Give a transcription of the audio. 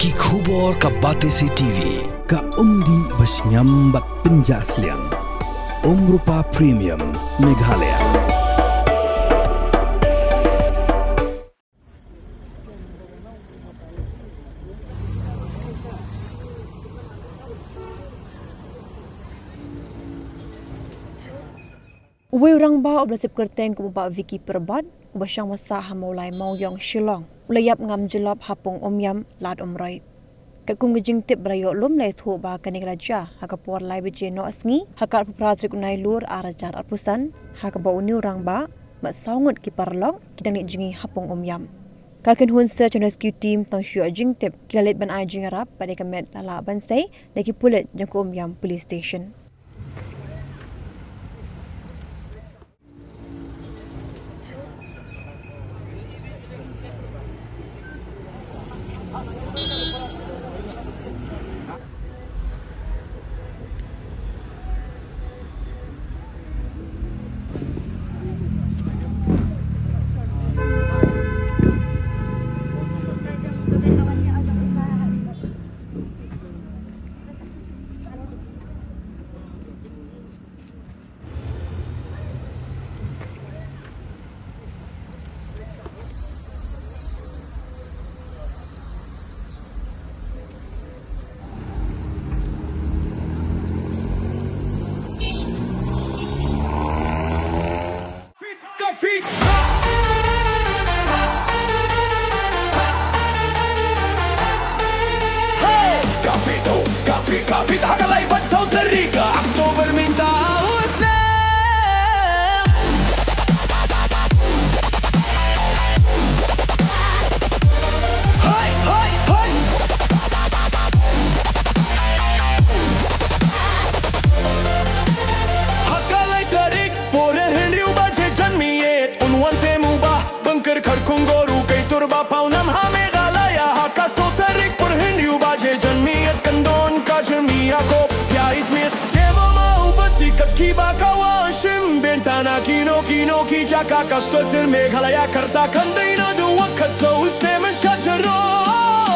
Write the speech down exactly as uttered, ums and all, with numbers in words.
Ki khubor ka Batesi T V, ka umdih ba shngiam bad pynjah sliang. Umrupa Premium, Meghalaya. Uwei u rangbah uba la sep kyrteng kum u Bah Vicky Pyrbat, uba shong ba sah ha Mawlai Mawiong, Shillong, u la ïap ngam jyllop ha Pung Umïam, Lad Umroi. Katkum ka jingtip ba la ïoh lum, la ïathuh ba kane ka la jia ha ka por lai baje noh sngi ha ka arphew phra tarik u Nailur arhajar arphew san, ha kaba une u rangbah bad saw ngut ki paralok ki dang leit jngi ha Pung Umïam. Ka kynhun Search and Rescue Team tang shu ïoh jingtip, ki la leit ban ai jingïarap bad ïa ka met la lah ban sei da ki pulit jong ka Umïam Police Station. Hey! Kafit, oh, kafit, kafit, ha ka lai bad saw tarik October mynta u snem. Hey, hey, hey! Ha ka lai tarik por hynriew baje janmiet un wan te mo ba Bynker Kharkongor u kaitor ba paw nam ha Meghalaya. Ha ka saw tarik por hynriew baje janmiet kan don ka jingmih ïakob ïa i Miss Debor Mawbati kat kiba ka wan shim bynta na kino kino ki jaka. Ka Sdang Meghalaya ka rta kan dei naduh wat kat saw snem sha jrong.